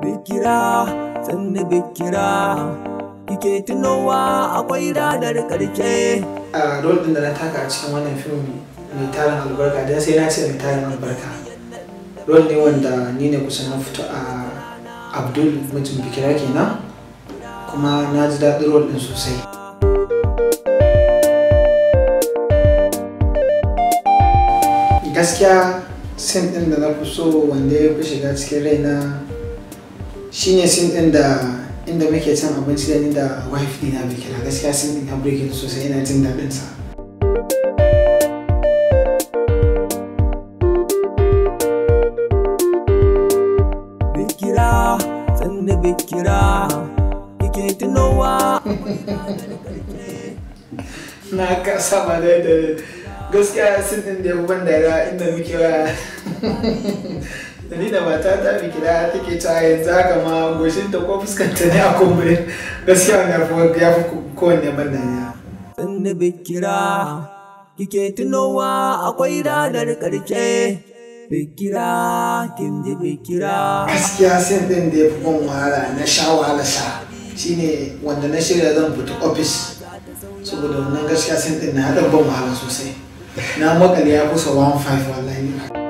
Bikira, sannu bikira, kike tunowa akwai ranar ƙarshe. A role din da na taka a cikin wannan fim mai tarin albarka, don sai na ce mai tarin albarka, role ne wanda ni ne kusan na fito a Abdul, mijin Bikira kenan, kuma na ji daɗin role din sosai. Gaskiya scene din da na fi so, wanda ya fi shiga cikin raina, shine scene din da inda muke cin abinci da ni da wife dina Bikira. Gaskiya scene din ya burge ni sosai, ina jin daɗin sa. Bikira, sannu bikira, kike tunowa. Na kasa ba da gaskiya scene din da ya fi ban dariya, inda muke waya da ni da matata Bikira, take ta yanzu haka ma goshinta ko fuskanta ne a kumbure. Gaskiya wannan ya fi kowanne ban dariya. Sannu bikira, kike tunowa akwai ranar ƙarshe. Bikira, kin ji bikira. Gaskiya scene din da ya fi ban wahala, na sha wahala sha, shine wanda na shirya zan fita ofis, saboda wannan gaskiya scene din na haɗa ban wahala sosai. Na makale ya kusa 15 wallahi.